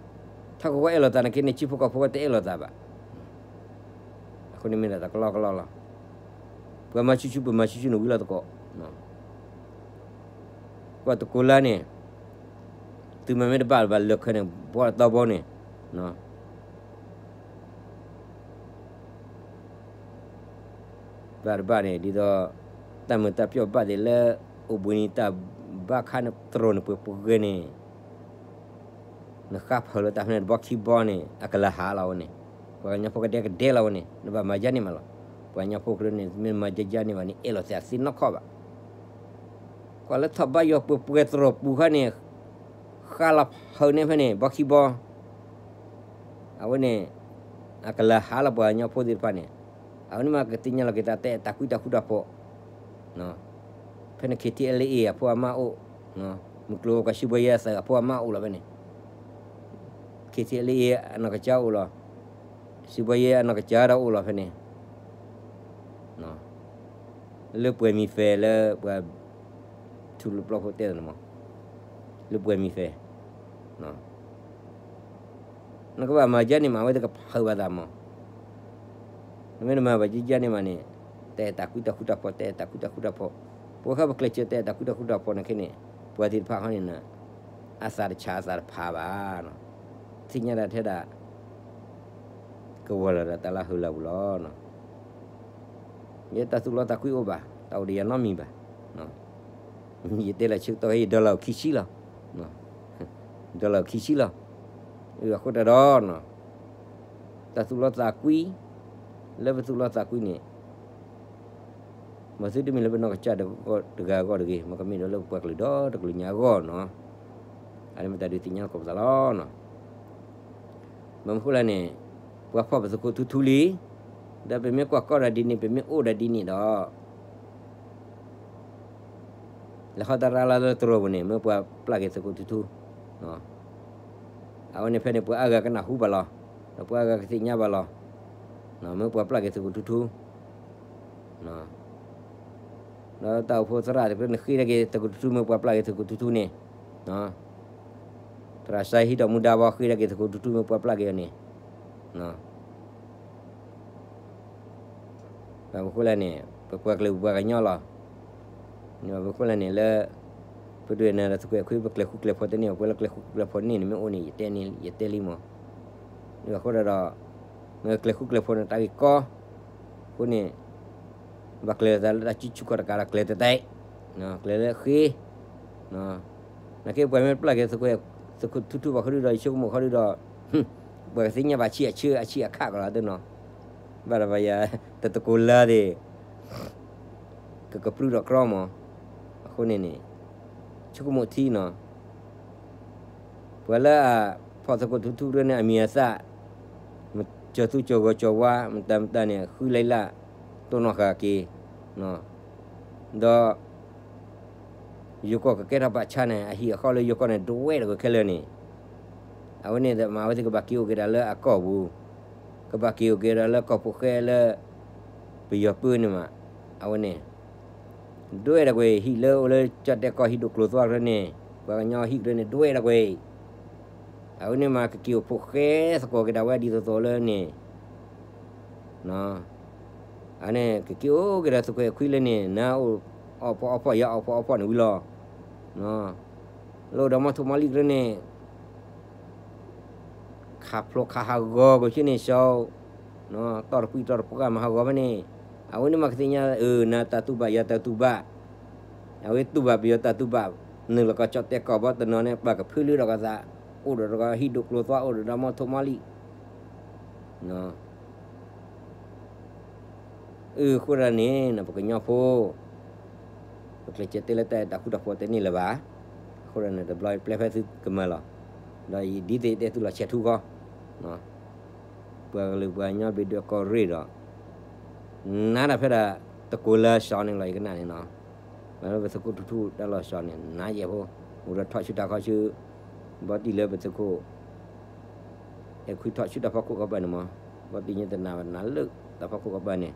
ထီၣ်ကဝီၤအဲၣ်လိာ်သးန့ၣ်က့န့ၣ် ထံဖိကီၢ်ဖိကတအဲၣ်လိာ်သးဘၣ်. အဃိန့ၣ်မ့ၢ်ဒၣ်တၢ်ကလီကလီလီၤ. ပှၤမၤဆူၣ်ဆူၣ် ပမၤဆူၣ်ဆူၣ်န့ၣ်ဝံၤလီၤသကိး ကွၢ်တကိးလါန့ၣ်, သုမၤမ့ၢ်တဘၣ်လၢၤဘၣ် လၢာ်ခၢန့ၣ် ဘှီတတီဘိန့ၣ်, ဘၣ်တဘၣ်န့ၣ် ဒ်သိး တၢ်မုာ်တၢ်ပျီၣ်ဘၣ်သ့ၣ်လၢ အိၣ်ဘှံးနံၤတၢ်ဘၣ်ခါန့ၣ် တြီၢ်န့ၣ်ပှဲၤပှဲၤန့ၣ် နဃါဖၢလၢတၢ်ဖဲန့ၣ်တဘီခံဘီန့ၣ် အကလၤဟးလီၤဝဲန့ၣ်, ပှၤကညီဖိကဒဲကဒဲလီၤဝဲန့ၣ် နဘၣ်မၤယါန့ၢ်မးလီၤ. ပှၤကညီဖိကရၢန့ၣ် မ့ၢ်မၤယါယါန့ၢ်ဘၣ်န့ၣ် အဲၣ်လိာ်သးသ့နီတခီဘၣ်. ကွၢ်လၢထီၣ်ဘၣ်ယွၤပှဲၤပှဲၤတြီၢ်ပူၤခါန့ၣ် ဃါလီၤဖၢန့ၣ်ဖဲန့ၣ် ဘီခံဘီ အဝဲန့ၣ် အကလၤဟးလီၤပှၤကညီဖိသ့ၣ်တဖၣ်န့ၣ်, အဝဲန့ၣ်မ့ၢ်ကသ့ၣ်ညါလီၤက့ၤတၢ်တဲတၢ်ကွံတၢ်ဃူတၢ်ဖိး, ဖဲန့ၣ် K T L A အဖိအမါအိၣ်, မုၢ်ကျိၤဝဲၤကွာ်ရှံဘှီယဲအသုးအဖိအမါအိၣ်လီၤဖဲန့ၣ်, K T L A အနီၢ်ကစၢ်အိၣ်လီၤ, ရှံဘှီယဲအနီၢ်ကစၢ်ဒီးအိၣ်လီၤဖဲန့ၣ် လၢပှဲၤမံၤဖဲလၢပှၤ ထူလၢပျီဖိတဲန့ၣ်မး, လၢပှဲၤမံၤဖဲ, နကဘၣ်မၤယါန့ၢ်မး အဝဲသ့ၣ်ကဖုးဘၣ်သးမး, နမ့ၢ်တမၤဘၣ်ယါယါန့ၢ်မးန့ၣ်, တဲတၢ်ကွံတၢ်ဃူတၢ်ဖိး တဲတၢ်ကွံတၢ်ဃူတၢ်ဖိး, ပဝဲဃီပကျဲးစၢးတဲတၢ်ကွံတၢ်ဃူတၢ်ဖိးန့ၣ်ခဲန့ၣ်, ပှၤသ့ၣ်တဖၣ်ဃီန့ၣ် အသးတဆးအသးတဖးဘၣ်, သ့ၣ်ညါဒၣ်ထဲဒၣ် ကဝီၤလီၤဒီးတၢ်လၢဟုလၢပူၤလီၤ. ယဲတၢ်သူၣ်လီသးကွံအိၣ်ဘၣ်, တၢ်အိၣ်ဒီးယၤနီတမံၤဘၣ်. ယတဲလၢဆၢကတီၢ်ခဲအံၤ ဒီလၢခံဆံလီၤ, ဒီလၢခံဆံလီၤ. အဃိတၢ်ဒီး တၢ်သူၣ်လီသးကွံ, လၢပသူၣ်လီသးကွံန့ၣ် မ့ၢ်သုတမ့ၢ်လၢပနီၢ်ကစၢ်တဂၤအဂီၢ်တဂ့ၤ, မ့ၢ်ကမ့ၢ်ဒီးလၢပပှၤကလုာ်ဒီတကလုာ်ညါအဂီၢ်နီၤ. အန့ၣ်မ့ၢ်တၢ်ဒုးသ့ၣ်ညါသကိးပသးလီၤ. ဘၣ်မနုၤဃိလဲၣ်န့ၣ်, ပှၤဖီၣ်ပသုးခိၣ်ထူထူလံ, ဒီးပမ့ၢ်ကွၢ်ကီဒၣ်ဒ်န့ၣ် ပမ့ၢ်အိၣ်ဒၣ်ဒ်န့ၣ်ဒီး လဲၤဃီတရါလၢတြီၢ်ပူၤန့ၣ် မ့ၢ်ပှၤပျၢ်က့ၤသုးခိၣ်ထူထူ, အဝဲန့ၣ်ဖဲန့ၣ် ပှၤအါဂၤကနၢ်ဟူဘၣ်လီၤ, ဒီးပှၤအါဂၤကသ့ၣ်ညါဘၣ်လီၤ, မ့ၢ်ပှၤပျၢ်က့ၤသုးခိၣ်ထူထူ ဒီးတၢ်အိၣ်ဖှိၣ်သရၣ်တဖၣ်န့ၣ် ဃ့တၢ်က့ၤသုးခိၣ်ထူထူ မ့ၢ်ပှၤပျၢ်က့ၤသုးခိၣ်ထူထူန့ၣ်, သရၣ်စၢ်ဟံးထီၣ်မူဒါဘီ ဃ့တၢ်က့ၤသုးခိၣ်ထူထူ မ့ၢ်ပှၤပျၢ်က့ၤအီၤန့ၣ်, ဘၣ်မနုၤဃိလဲၣ်န့ၣ် ပပှၤကလုာ်ပပှၤကညီလီၤ. ဘၣ်မနုၤဃိလဲၣ်န့ၣ်လၢ ပဒိးန့ၢ်ဒီးသုးခိၣ်အဲၣ်ခွံ ပကျဲၤဃူကျဲၤဖိးတန့ၢ်ဘၣ်, ပှၤလၢကျဲၤဃူကျဲၤဖိးန့ၢ်န့ၣ် မ့ၢ်အိၣ်န့ၣ် ယတဲလံမး. အဃိဒီး မ့ၢ်ကျဲၤဃူကျဲၤဖိးန့ၣ် တၢ်ဂ့ၢ်ကီ, အဃိန့ၣ် ဘၣ်ကျဲၤလိာ်သးလၢတၢ်စုဆူၣ်ခီၣ်တကးဒီး ကျဲၤတတဲာ်, ကျဲၤလၢဃ့ နာ်က့ပှၤမ့ၢ်ပျၢ်က့ၤသုးခိၣ်ထူထူဘၣ်ဃီဒီး ယဆိကမိၣ်ဃီဒီး ပှၤကသ့ၣ်ညါဘၣ်ဆံးအဆၢအဆံးအခၣ်ကလီၤသ့နီၤ. ဘၣ်တဘၣ်ယၤ တၢ်တကိးလါသ့ၣ် ကကပြုၢ်ဒီးကြီမး. အဃိန့ၣ်န့ၣ် ဆိကမိၣ်ထံနီၤ. ပှၤလၢအဖီၣ်သုးခိၣ်ထူထူဒ်န့ၣ် အမံၤအသၣ် မ့ၢ်ကၠီၤသူကၠီၤဂီၤကၠီၤဝါ မတၤမတၤန့ၣ် ဃုလံလၢ် တိၢ်နီၣ်ဃာ်က့ၤ ဒီး ယိၤကီၢ်ကကဲထီၣ်ပာ်ဆါန့ၣ် အဟံၣ်အဃီလၢယိၤကီၢ်န့ၣ် ဒွဲၣ်တဂၤခဲလၢာ်န့ၣ်, အဝဲန့ၣ်မ့ၢ်အဝဲသ့ၣ်ကဘၣ်က့ၤအိၣ်က့ၤဒၣ်လၢအကီၢ်ပူၤ, ကဘၣ်က့ၤအိၣ်က့ၤဒီးလၢကီၢ်ဖိၣ်ဃဲလၢ ပယီၤပၢန့ၣ်မး, အဝဲန့ၣ် ဒွဲၣ်ဒၣ်ကွံာ် ဟံၣ်လၢအိၣ်လၢကၠီၣ်တဲၣ်ကီၢ်ဟံၣ်ဒိၣ်ကျိၤသွါကရၢန့ၣ်, ပှၤကညီဟံၣ်ကရၢန့ၣ် ဒွဲၣ်ဒၣ်ကွံာ်, အဝဲန့ၣ်မး ကက့ၤအိၣ်ဖိၣ်ဃဲသကိးက့ၤဒၣ်ဝဲဒ်သိးသိးလၢန့ၣ် အန့ၣ် ကက့ၤအိၣ်က့ၤဒီးသုးခွဲးခွံလၢန့ၣ် နအီၣ်ဖီအီၣ်ဖီ ယအီၣ်ဖီအီၣ်ဖီန့ၣ်ဝံၤလီၤ. လၢအိၣ်ဒီးမီထိၣ်မီလံၣ်ကရၢန့ၣ် ခးဖျိခးဟးဂီၤက့ၤဆ့န့ၣ် စီၤ တီၢ်တပှံၢ်တီၢ်တပှၢ်မၤဟးဂီၤဖဲန့ၣ်, အဝဲန့ၣ်မးကသ့ၣ်ညါ အၢ နတၢ်တူၢ်ဘၣ် ယတၢ်တူၢ်ဘၣ်, အဝဲတူၢ်ဘၣ်ပယီၤတၢ်တူၢ်ဘၣ်, နုာ်လီၤကီၢ်ကၠီၣ်တဲၣ်ကီၢ်ဘီတနီၤန့ၣ် ပှၤကဖုလၢဒီးကသး, အိၣ်ဒီးတကီၢ်ဟံၣ်ဒိၣ်ကျိၤသွါ အိၣ်ဒီးဒီးမီထိၣ်မီလံၣ် အဃိဒၣ်န့ၣ် ပကညီဖိ ပကျဲးစၢးတဲလၢတၢ်အဲၣ်တၢ်ဃူတၢ်ဖိးတဲန့ၢ်လၢၤဘၣ်. အဃိဒၣ်န့ၣ် တဘျီပျဲဖဲသုကမၤလီၤ. ဒီးဒ်သိးယတဲသုလီၤဆဲးထူဃီ, ပှၤကလုာ်ပှၤကညီဘျ့းဒွဲၣ်ကီၢ်ရ့ၣ်ဒီး နၤဒၣ်ဖဲဒၣ် တကိးလၢစီၤန့ၣ်လီၤ ယကနၣ်န့ၣ်နီၤ, မ့ၢ်လၢပသုးခိၣ်ထူထူတၢ်လီၤစီၤန့ၣ် နၤယဲၢ်ဖိ, အိၣ်ဒီးထီၣ်ဆူတၢ်ခီဆူ ဘီတံၢ်လၢပသုးခိၣ် အဲၣ်ခွံထီၣ်ဆူတၢ်ဖီခိၣ်ကီၢ်ပၤန့ၣ်မး, ဘီတံၢ်ညါတနာ်ဘၣ်နၤလၢတၢ်ဖီခိၣ်ကီၢ်ပၤန့ၣ်,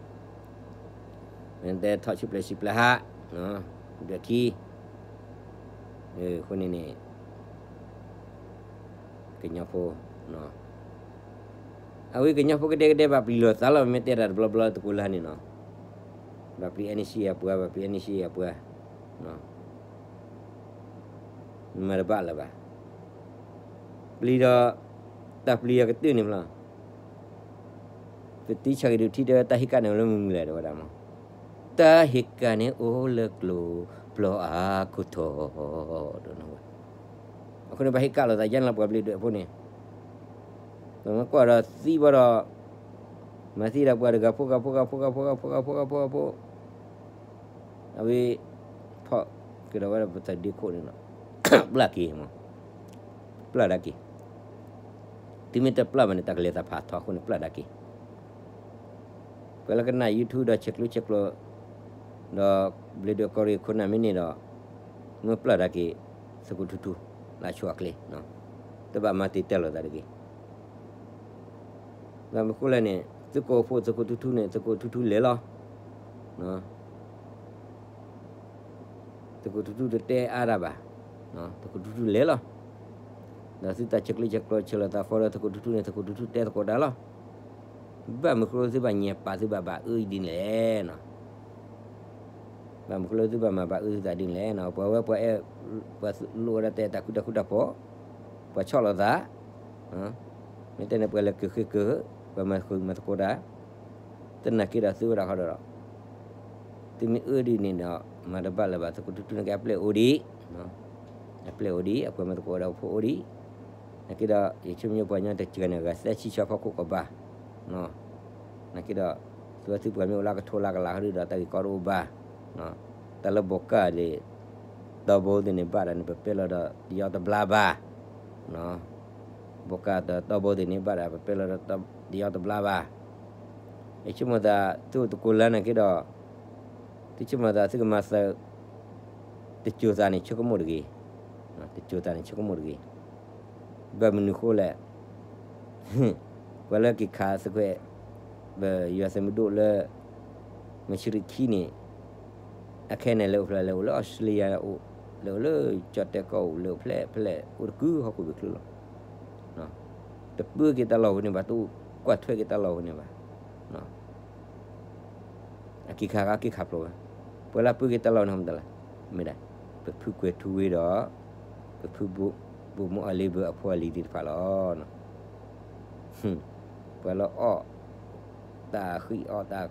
မ့ၢ်တဲထီၣ်ဆူပျဲၢ်ဆံပျဲၢ်ဟး, ဒွဲၣ်ခံ, အဃိန့ၣ်န့ၣ် ကညီဖိ, အဝဲကညီဖိကဒဲကဒဲဘၣ်ပျံၤလိာ်သးလီၤ မ့ၢ်တဲတၢ်တဘျီဘျီတကိးလၢန့ၣ်နီၤ, ဘၣ်ပျံၤ energy အပှၤ ဘၣ်ပျံၤ energy အပှၤ မၤတဘၣ်လၢၤဘၣ်. ပျံၤဒီး တၢ်ပျံၤအကတၢၢ်န့ၣ်ဖျီ, ပတံဆၣ်က့ၤဒုးထံတဲဝဲ တၢ်ဟ့ၣ်ကၣ်န့ၣ်လၢမုၢ်မုၢ်လဲၣ် တဲဝဲဒၣ်မး, တၢ်ဟ့ၣ်ကၣ်န့ၣ်အိၣ်လၢကျိၤ ပျီအါခိၣ်ထီၣ်, အဃိန့ၣ် ပှၤဟ့ၣ်ကၣ်လိာ်သးယါန့ၣ်လီၤ ပှၤဘျ့းဒွဲၣ်ဖိန့ၣ်, ပမ့ၢ်ကွၢ်ဒီးသံဘၣ်ဒီး မၤသံဒီးပှၤတဂၤဖိဂၤဖိဂၤဖိဂၤဖိဂၤဖိဂၤဖိဂၤဖိဂၤဖိဂၤဖိ အဝဲ ဖီၣ်က့ၤဒီးဝဲဒၣ်ပသးဒ့ခိၣ်န့ၣ်လီၤ, ပျၢ်က့ၤမး, ပျၢ်ဒၣ်က့ၤ, သုမ့ၢ်တပျၢ်ဘၣ်န့ၣ် တၢ်ကလဲၤသးဖးထီအဃိန့ၣ် ပျၢ်ဒၣ်က့ၤ ပှၤလၢကနၣ် YouTube ဒီးဆဲးကျိးဆဲးကျိး ဒီးဘျ့းဒွဲၣ်ကီၢ်ရ့ၣ်ခိၣ်နၢ်မ့ၢ်န့ၣ်ဒီး မ့ၢ်ပျၢ်ဒၣ်က့ၤ သုးခိၣ်ထူထူ လၢအဆိအချ့, တဘၣ်မၤတံာ်တာ်လိာ်သးတဂ့ၤ. ဘၣ်မနုၤဃိလဲၣ်န့ၣ် သုကအိၣ်ဖှိၣ်သုးခိၣ်ထူထူန့ၣ် သုးခိၣ်ထူထူလဲၤလီၤ. သုးခိၣ်ထူထူတတဲအါတၢ်ဘၣ်, သုးခိၣ်ထူထူလဲၤလီၤ. ဒီးသုတၢ်ဆဲးကျိးဆဲးကျိးဆဲးလီၤသးဃီဒီးသုးခိၣ်ထူထူန့ၣ် သုးခိၣ်ထူထူတဲသကိးတၢ်လီၤ. ဘၣ်မနုၤဃိသုဘၣ်ညံပာ်သုဘၣ်ဘၣ်အၢဒ်န့ၣ်လဲၣ်နီၤ. ဘၣ်မနုၤဃိလၢသုဘၣ်မၤဘၣ်အၢသုသးဒ်န့ၣ်လဲၣ်နီၤ. ပှၤဝဲပှၤအဲၣ် ပှၤလိၣ်ဝဲဒၣ်တၢ်အဲၣ်တၢ်ကွံတၢ်ဃူတၢ်ဖိး, ပှၤဆီၣ်လီၤသး, မ့ၢ်တဲန့ၣ် ပှၤလဲၤက့ၤဃ့က့ၤ, ပှၤမၤဃုာ်မၤသကိးတၢ်, သနာ်က့ဒီးသုဝဲဒၣ်ဃီဒီး သုမ့ၢ်အၢဒ်န့ၣ်ဒီး မၤတဘၣ်လၢၤဘၣ် သုးခိၣ်ထူထူန့ၣ်က့ အပျဲၢ်အိၣ်ဒံး, အပျဲၢ်အိၣ်ဒံး အပှၤမၤသကိးဝဲဒၣ်ဖိအိၣ်ဒံး, နာ်က့ဒီး ယဆိကမိၣ်ပှၤကညီတကၢၢ်န့ၣ် ဂၤသၢဆံဆၢဖီခိၣ်ကဘၣ် နာ်က့ဒီး သုဝဲသုပှၤမ့ၢ်အိၣ်လၢကထိလၢကလးဃီဒီး တၢ်ဂ့ၢ်ကီတအိၣ်ဘၣ်, တၢ်လၢဘိးကၢ်ဒီး တီဘိသ့ၣ်န့ၣ်ဘၣ်ဒီးန့ၣ် ပပဲလီၤဒီးတယီတဘျါဘၣ်, ဘိးကၢ်ဒီးတီဘိသ့ၣ်န့ၣ်ဘၣ်ဒီး ပပဲလီၤဒီးတယီတဘျါဘၣ်. ယဆိကမိၣ်သး သုအိၣ်တကိးလၢနာ်က့ဒီး သုဆိကမိၣ်သးသုကမၤသး တစိၤသးန့ၣ်ဆိကမိၣ်တဂ့ၤ, တစိၤသးန့ၣ်ဆိကမိၣ်တဂ့ၤ. ဘၣ်မနုၤဃိလဲၣ်, ပှၤလၢက့ၤခးသုးခွဲး ပယွၤသုးမုၢ်ဒိၣ်လၢ မဆရံခံန့ၣ် အခဲန့ၣ် လဲၤအိၣ်ဖျဲၣ် လဲၤအိၣ်လၢအီစထြ့လယါအိၣ်, လဲၤအိၣ်လၢကၠီၣ်တဲၣ်ကီၢ်အိၣ်, လဲၤအိၣ်ဖျဲၣ်ဖျဲၣ် အိၣ်တကုာ်ဟီၣ်ခိၣ်ဘ့ၣ်ချုးလီၤ. တပၢက့ၤတၢ်လီၢ်ဝဲန့ၣ်ဘၣ်, တအိၣ်ကွၢ်ထွဲက့ၤတၢ်လီၢ်ဝဲန့ၣ်ဘၣ်. အက့ၤခးက့ၤခးဖျိးဝဲ, ပှၤလၢပၢက့ၤတၢ်လီၢ်န့ၣ်မတၤလဲၣ်, မ့ၢ်ဒၣ် ပဖုကွဲၤထူဝ့ဒီး ပဖုဘိၣ်မိၢ်အလ့ဘၢအဖိအလံၤသ့ၣ်တဖၣ်လီၤ. ပှၤလၢအီၣ်တၢ်ဃံအီၣ်တၢ်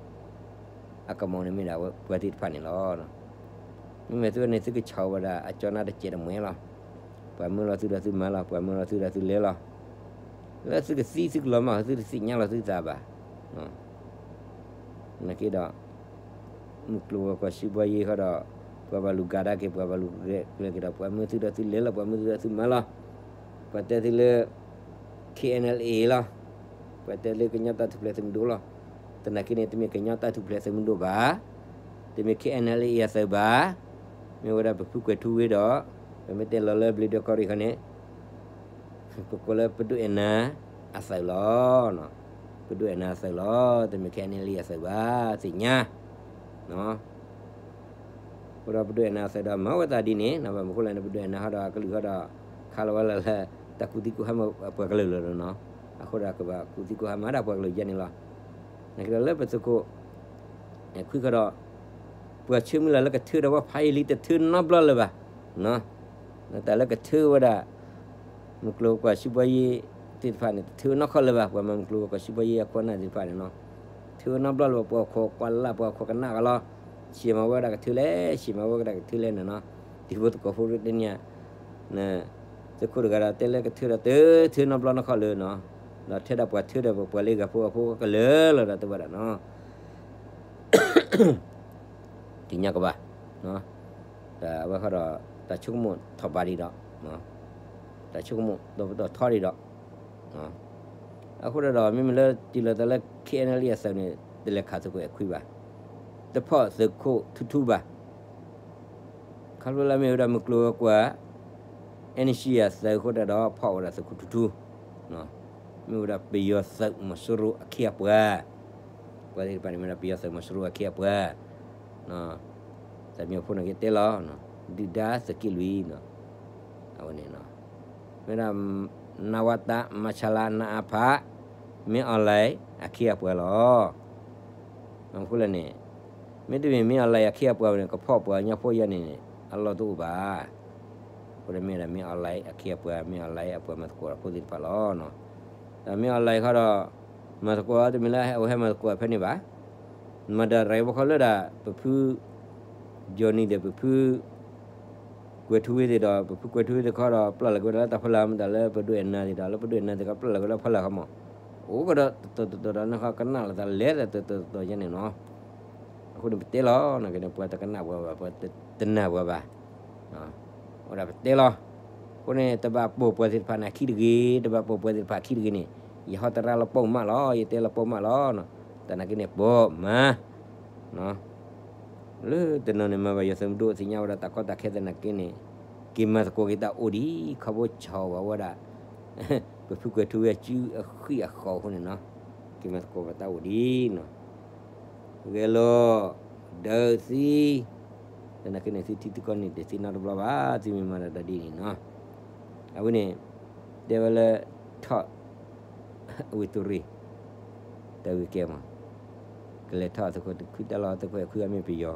အကမီၤန့ၣ်မ့ၢ်ဒၣ်ပှၤသ့ၣ်တဖၣ်န့ၣ်လီၤ. မ့မ့ၢ်သုဝဲန့ၣ် သုကဆှၢဝဲဒၣ်အကၠီနါတစဲးတမှဲလီၤ. ပှၤမၢလီၤသုဒီးသုမၤလီၤ, ပှၤမၢလီၤသုဒီးသုလဲၤလီၤ. လၢသုကသံသုကလီၤမၢ် သုတသ့ၣ်ညါလီၤသုသးဘၣ်. နာ်က့ဒီး မုၢ်ကျိၤဝဲၤကွာ်စံးဘှီယ့ၤဃီဒီး ပှၤဘၣ်လူၤကၤဒါက့ၤ ပှၤဘၣ်လူၤကျဲၤက့ၤဒီး ပှၤမၢသုဒီးသုလဲၤလီၤ ပှၤမၢသုဒီးသုမၤလီၤ. ပှၤတဲသုလၢ KNLA လီၤ. ပှၤတဲလၢကညီတၢ်ထူၣ်ဖျဲးသုးမုၢ်ဒိၣ်လီၤ. သနာ်က့န့ၣ် တမ့ၢ်ကညီတၢ်ထူၣ်ဖျဲးသုးမုၢ်ဒိၣ်ဘၣ်. တမ့ၢ် KNLA အသုးဘၣ်. မ့ၢ်ဝဲဒၣ်ပဖုကွဲၤထူဝ့ဒီး ပမ့ၢ်တဲလီၤလၢဘျ့ဒွဲၣ်ကီၢ်ရ့ၣ်ခီန့ၣ် ပကိးလၢပဒိၣ်အဲၣ်နၤအသုးလီၤ. ပဒိၣ်အဲၣ်နၤအသုးလီၤ, တမ့ၢ် KNLA အသုးဘၣ်, သ့ၣ်ညါ. အဃိဒီးပဒိၣ်အဲၣ်နၤအသုးဒီးမၤဝဲသးဒ်န့ၣ်, ဘၣ်မနုၤဃိလဲၣ်န့ၣ် ပဒိၣ်အဲၣ်နၤဟီဒီးအကလုၢ်ဟီဒီး ခးလီၤဝဲလၢ်လၢ် တၢ်ကူၣ်သံကူၣ်ဟါမၢပှၤကလုာ်လီၤနီၤ. အဃိဒီးကဘၣ်ကူၣ်သံကူၣ်ဟါမၢဒၣ်ပှၤကလုာ်ယဲန့ၣ်လီၤ. နကဒီးလၢပသုးခိၣ် ခွံခီဒီး ပှၤဆၢမုၢ်လၢ်လၢကထၢဒီးပှၤဖးယံာ်လံ တထၢနီတဘျီလၢၤဘၣ်. တၢ်လၢကထၢဝဲဒၣ် မုၢ်ကျိၤဝဲၤကွာ် စီးပွားရေး သ့ၣ်တဖၣ်န့ၣ် တထၢနီတခီလၢၤဘၣ်. ပှၤမၤမုၢ်ကျိၤဝဲၤကွာ် စီးပွားရေး အခိၣ်အနၢ်သ့ၣ်တဖၣ်န့ၣ်နီၤ, ထၢနီတဘျီလၢၤဘၣ်. ပှၤခိးကွၢ်လၢ် ပှၤခိးကနၣ်ကလီၤ. ဆံးမၤဝဲဒၣ်ကထၢလဲၣ်, ဆံးမၤဝဲဒၣ်ကထၢလဲၣ်န့ၣ်နီၤ. တံၤဖိသကိးဖိတနံၤ သုးခိၣ်တဂၤဒီးတဲလၢကထၢဒီးတထၢနီတဘျီနီတခီလၢၤနီၤ. ဒီးထဲဒၣ်ပှၤထၢဒီးပှၤလၢဂၤဖိအဖိကလၢာ်လီၤဒီးတဲဝဲဒၣ်နီၤ. သ့ၣ်ညါကဘၣ်, တၢ်ဝဲဃီဒီး တၢ်ဆိကမိၣ်ထီၣ်ဘးဒံးဒီး, တၢ်ဆိကမိၣ်ဒီးပတီၢ်ထီဒံးဒီး, အဃိဒီး မ့မ့ၢ်လၢတုၤလီၤသးလၢ KNLA အသုးန့ၣ် တလဲၤခးသုးခိၣ်အဲၣ်ခွံဘၣ်, တဖီၣ်သုးခိၣ်ထူထူဘၣ်. ခီဖျိလၢမ့ၢ်ဝဲဒၣ်မုၢ်ကျိၤဝဲၤကွာ် NCA အသုးအဃိတၢ်ဒီး ဖီၣ်ဝဲဒၣ်သုးခိၣ်ထူထူ, မ့ၢ်ဝဲဒၣ်ပယီၤသုးမီၤစိရိၤအခ့အပှၤ, ပှၤသ့ၣ်တဖၣ်န့ၣ်မ့ၢ်ဒၣ်ပယီၤသုးမီၤစိရိၤအခ့အပှၤ, တၢ်မံၤဖိန့ၣ်က့ၤတဲလီၤ, ဒုၣ်ဒါသုးက့လွံၢ်, အဝဲန့ၣ် မ့ၢ်ဒၣ် နဝတ မဆလ နအဖ မ့ၢ်အီၣ်လဲၣ်အခ့အပှၤလီၤ. အဃိလဲၣ်န့ၣ် မ့တမ့ၢ်မ့ၢ်အီၣ်လဲၣ်အခ့အပှၤန့ၣ် ကဖီၣ်ပှၤကညီဖိယဲန့ၣ် အလီၢ်တအိၣ်ဘၣ်. အဃိဒီးမ့ၢ်ဒၣ်မ့ၢ်အီၣ်လဲၣ်အခ့အပှၤ, မ့ၢ်အီၣ်လဲၣ်အပှၤမၤသကိးဒီးဖိသ့ၣ်တဖၣ်လီၤ. ဒီးမ့ၢ်အီၣ်လဲၣ်ခီဒီး မၤသကိးတမ့ၢ်လၢအဝဲဟဲမၤသကိးဖဲန့ၣ်ဘၣ်. မၤဒၣ်ရၤဝဲခီလၢဒၣ် ပဖု Johnny ဒီးပဖု ကွဲၤထူဝ့သ့ၣ်ဒီး ပဖုကွဲၤထူဝ့သ့ၣ်ခီဒီး ပျၢ်လီၤက့ၤဝဲဒၣ်လၢတၢ်ဖီလာ် မ့ၢ်တၢ်လၢပဒိၣ်အဲၣ်နၤသ့ၣ်ဒီး လၢပဒိၣ်အဲၣ်နၤသ့ၣ်ခီ ပျၢ်လီၤက့ၤလၢဖီလာ်ခီမး, အိၣ်ကဒီးတတီၤတတီၤဒီး နခီကနၣ်လီၤသးလဲၤတတီၤတတီၤယဲန့ၣ်နီၤ. အဃိန့ၣ်ပတဲလီၤ နက့န့ၣ် ပှၤတကနၣ်ပှၤဘၣ် ပှၤတနာ်ပှၤဘၣ်. အဝဲဒၣ်ပတဲလီၤ. အဃိန့ၣ် တဘၣ်ပိာ်ပှၤသ့ၣ်တဖၣ်န့ၣ် အခံတဂ့ၤ, တဘၣ်ပိာ်ပှၤသ့ၣ်တဖၣ်အခံတဂ့ၤန့ၣ်, ယဟီတရၣ်လၢပိာ်မးလီၤ, ယတဲလၢပိာ်မးလီၤ. တၢ်နာ်က့န့ၣ် ပိာ်မး လၢတနီၤန့ၣ် မၤဘၣ်ယွၤသုးမုၢ်ဒိၣ် သ့ၣ်ညါဝဲဒၣ်တၢ်ကီတၢ်ခဲသနာ်က့န့ၣ်, က့ၤမၤသကိးက့ၤတၢ်အိၣ်ဒံး ခီဘိဆီၣ်ဘၣ်ဝဲဒၣ် ပဖုကွဲၤထူဝ့အစုအဃံအဃီအဃိန့ၣ်နီၤ, က့ၤမၤသကိးဘၣ်တၢ်အိၣ်ဒံးနီၤ. ဂဲၤလိာ် ဒၢးသံ, သနာ်က့န့ၣ် သုထံသုကီၢ်န့ၣ် တသ့နီတဘျီဘၣ်, သုမ့ၢ်မၤတၢ်ဒ်န့ၣ်နီၤ. အဝဲန့ၣ် တဲဝဲလၢ ထီၣ် အဝ့ၢ်သုးရ့ၣ် တၢ်ဂ့ၢ်ကဲမး, ကလဲၤထီၣ်သုးခိၣ်တခုတၢ်လီၢ် သုးခိၣ်အဲၣ်ခွံအမ့ၢ်ပယီၤ,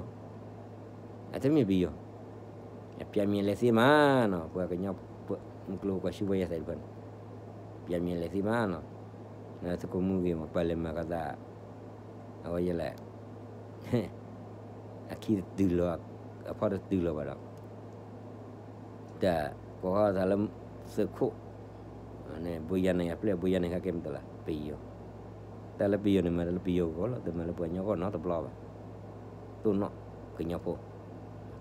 အတမ့ၢ်ပယီၤ, အပျဲၢ်မံၤလဲၤသ့မးနီၤ, ပှၤကညီ မုၢ်ကျိၤဝဲၤကွာ် ဆူဝဲယၤသးတဖၣ်န့ၣ်, ပျဲၢ်မံၤလဲၤသ့မးနီၤ, သုးခိၣ်မူဂ့ၤမး ပှၤလဲၤမၤကသး အဝဲယဲလဲၣ် အခံတတုၤလီၤ, အဖီတတုၤလီၤဘၣ်ဒီး တၢ်ကိးဃီသးလၢ သုးခိၣ်န့ၣ် ဘိယၤန့ၣ် အပျဲၢ်ဘိယၤန့ၣ် ဟဲကဲမတၤလဲၣ် ပယီၤ, တၢ်လၢပယီၤန့ၣ် မၤတၢ်လၢပယီၤဂီၢ်လီၤ, တမၤလၢပှၤကညီဂီၢ်နီတဘျီဘၣ်,